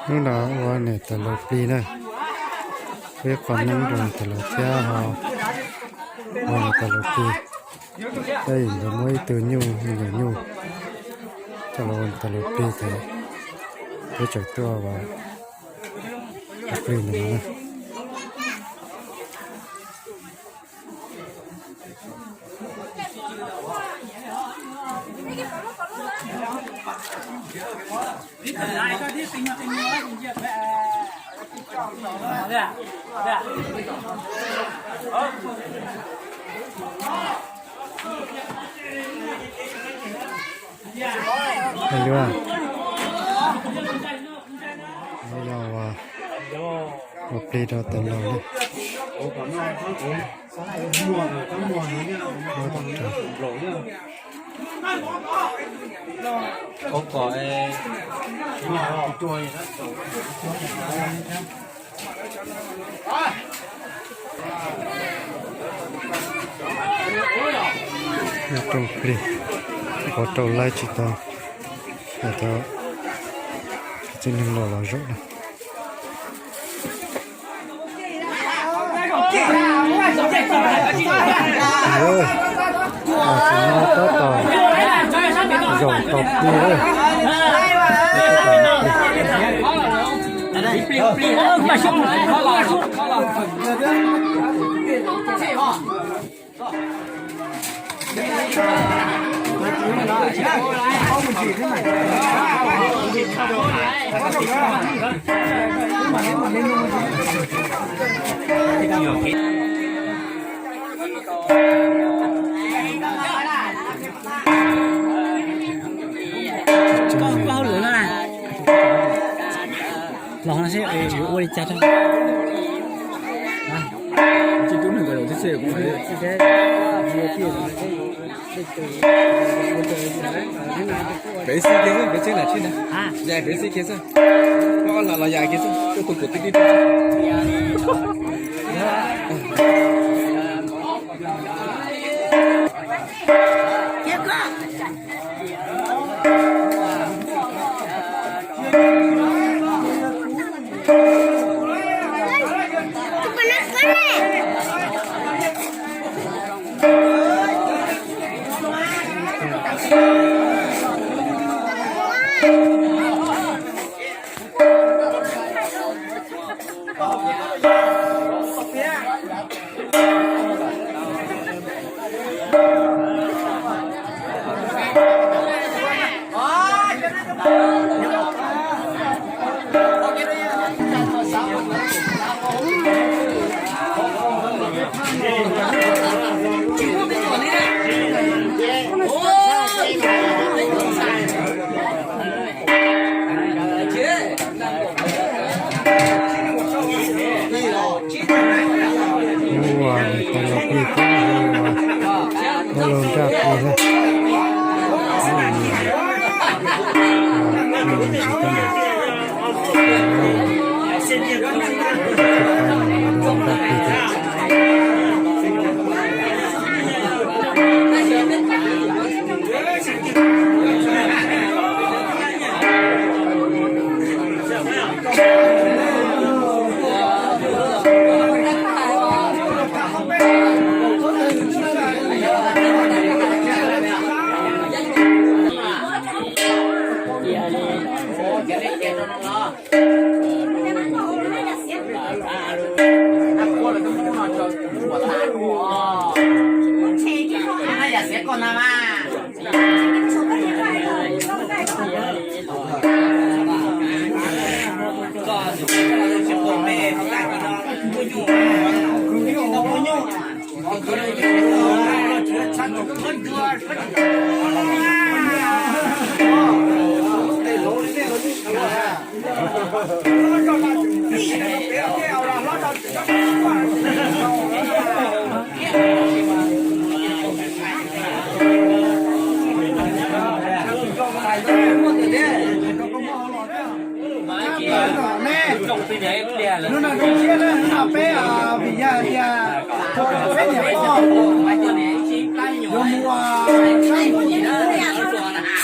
Hnub no ua niam tais laus plig na, peb qhov noob rau niam tais laus thiab ho ua niam tais laus plig. Tab sis nkawd muab ib tug nyuj, me nyuam nyuj coj los ua niam tais laus plig ces peb tseem tuaj ua plig ntawm no na. Ua plig rau tais laus na. Nyob rooj plig, qhov rau laib tsis tau, tsis tau txiv neeg los los zaum na. Tam sim no tab tom zaum tau plig lawm. Koj ua hauj lwm no na. Los no seb yuav ua li cas rau. Pem xwb kiag xwb, pem tseeb lam tseeb ntag. Yam pem xwb kiag xwb. Koj los los yam kiag xwb, koj tus kuv tib tib. Ua niam tais laus plig thiab, ua dab laug nraj plig thiab. Hnub no zoo siab na, hnub no peb vim yog tias peb niam poj yuav mus ua saib mus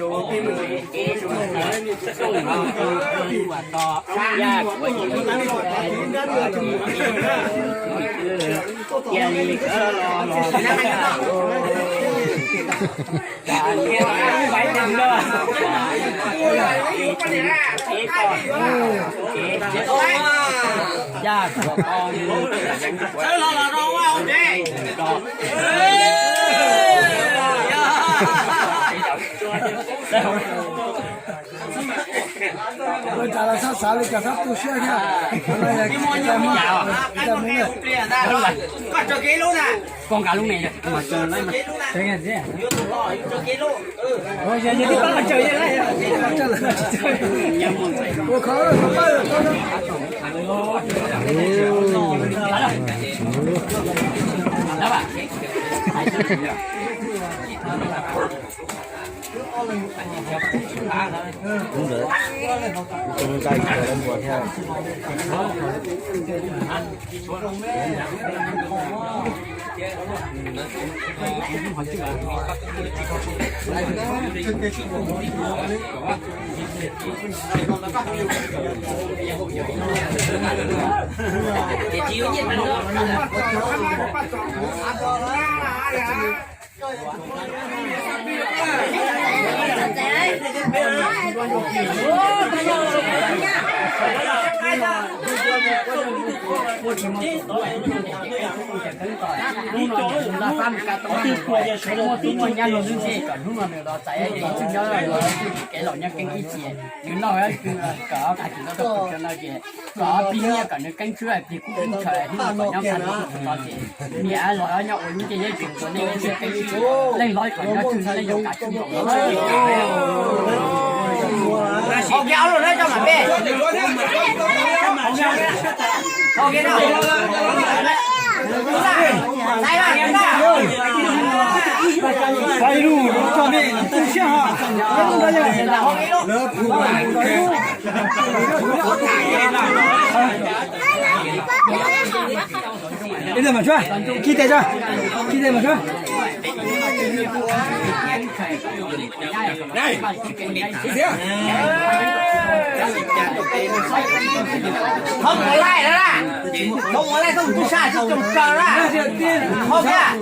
lus ces ib tug ntawd xub no ua tau yaj kuav ces cia li koj los los yaj kuav Ua cas los xav xav li cas xav tu siab thiab. Koj tso kev lub na. Koj nqa lub me. Ua kho. Hnub no nws los txais kev los nyob keeb ib txhis, nws noj kom ob kas tsis noj tau no ces kom plig nyiaj kom nws keeb tswb plig kub keeb tshaw hnub no kom nyob nqa nws tus no ces niam los nyob ua lub ntiaj teb tseem tua nej ib txhis keeb tswb, leej hlob kom nyob tswj leej zaum kam tswj zaum. Hau kiag ob lub na coj mam peb. Hau kiag na. Ib lub no coj nej tu siab ha. Ib tes mas tsuab, kib tes tsuab, kib tes mas tsuab. Thov mus laij na, thov mus laij koj tus tub sab tsis tsoos raws na. Thov kiag.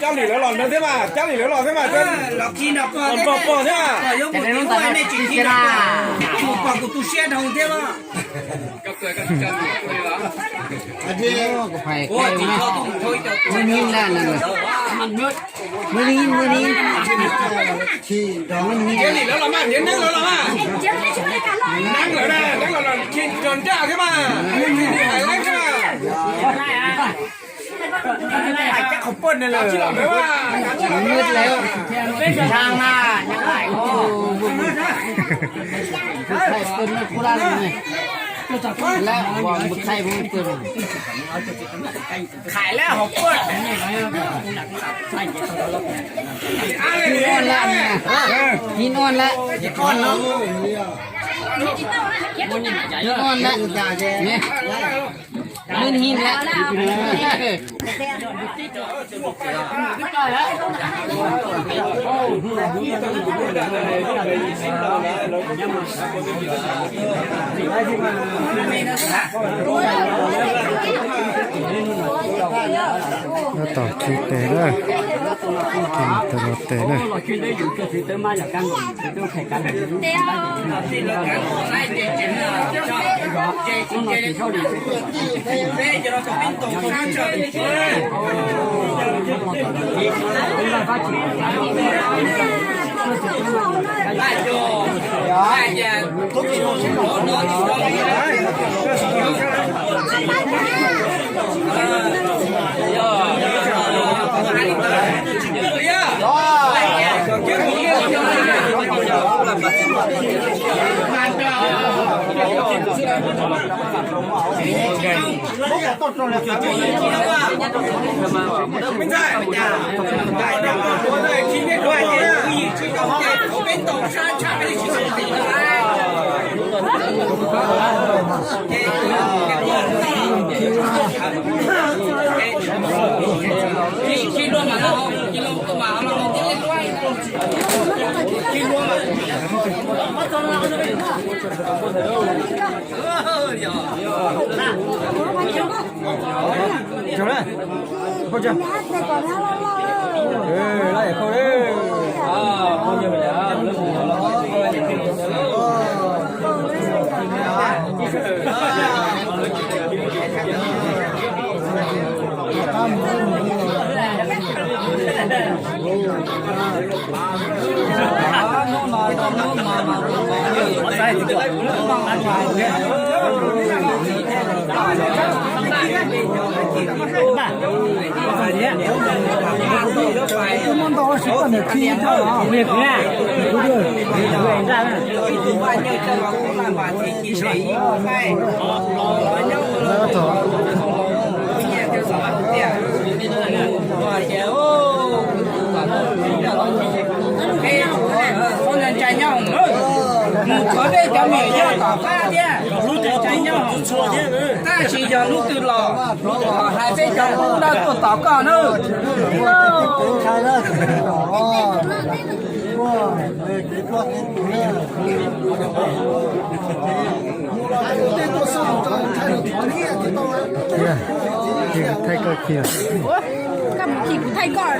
Cab li lawv los ntawd thiab mas, cab li lawv los thiab mas, los kis nrog pog thiab mas. Mus pog kuv tu siab dhau thiab mas. Cab li lawv los mas, cab li lawv los mas. Neeb lawv na, neeb los los kis nrog nraj thiab mas. Hais leeb thiab mas. Hais cab qhov poj niam lawm. Khais lab hauv poj. Ib noj lawm. Ib noj lawm. Ib noj lawm. Nws hib lawm. Tab tom khi tes na, khi tes los tes na. Mus tshuav peb cov me nyuam yaus tom qab thiab, tab sis yog hnub twg los hais peb cov qub no tuaj tos koj na. Thaij koj khi. Koj mus khi kuv thaij koj.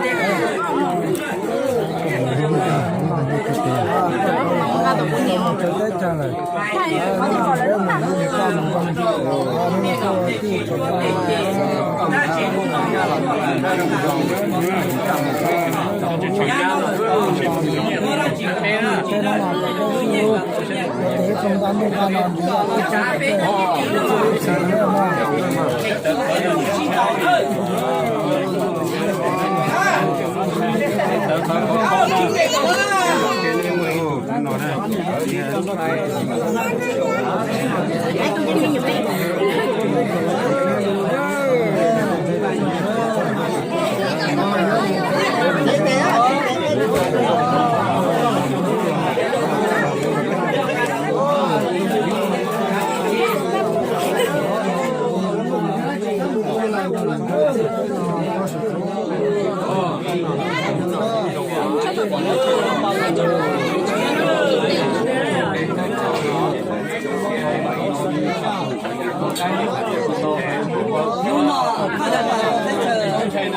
Hnub no koj cov pais teb chaws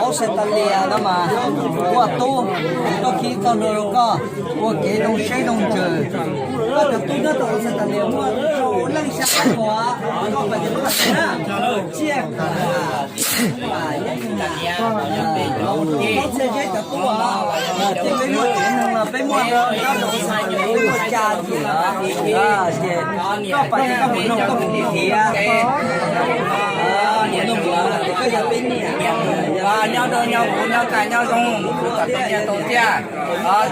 Australia no mas ua tub, koj khi txog nrho rau koj ua kev zoo siab zoo ntsws. Koj cov tub nyob rau Australia muaj rau leej xya pua, koj pais cov tub pais na, tsiaj, txhia zeb cov tub, ces peb muaj kev no los peb muaj nyob rau Australia peb muaj caj ces, ces koj pais koj mus nug koj mus nug thiab, mus nug lawv ces koj yog peb niam, nyob rau nyob kuv nyob kaj nyob zoo, kuv kom tau nyiaj tau txiaj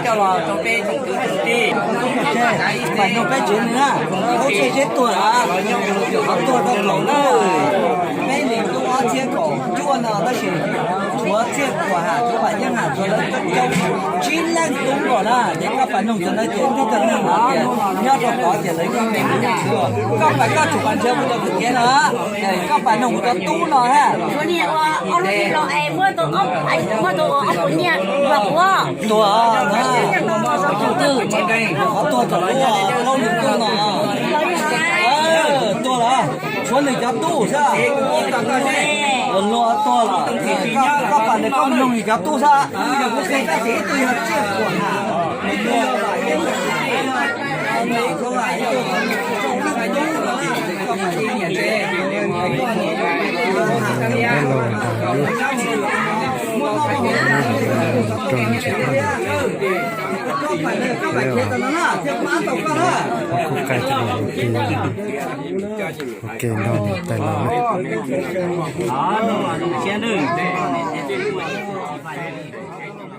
coj los rau peb tsoom kwv tsoom tij. Pais nug peb tsev neeg na, lub txiaj zeb tuag, qhov tuag rau kaum na, peb neeg tub ob txhiab kaum cuaj no tab sis tshuav txhiaj kuam ham, tshuav vam yeeb ham, tshuav lawv coob coob tsib leej tub nkaus na, ces koj pais nug cov ntawd ces tib cov neeg nyob rau tod ces lawv yeej me me ntxhua. Koj pais koj tsum pais nrhiav kuv cov kwv tij no, koj pais nug kuv cov tub no ha. Tuag, qhov tuag tom lub hauj lwm tuaj no, tuag lawm, tshuav nws cov tub xwb. Luag tuag lawm, koj pais nrhiav koj nug nws cov tub xwb. Yog kuv qhia koj ces ib tug yog tsiaj kuam ham, ib tug yog vam yeeb ham. Ok, nrog niam tais los na. Kuv kuj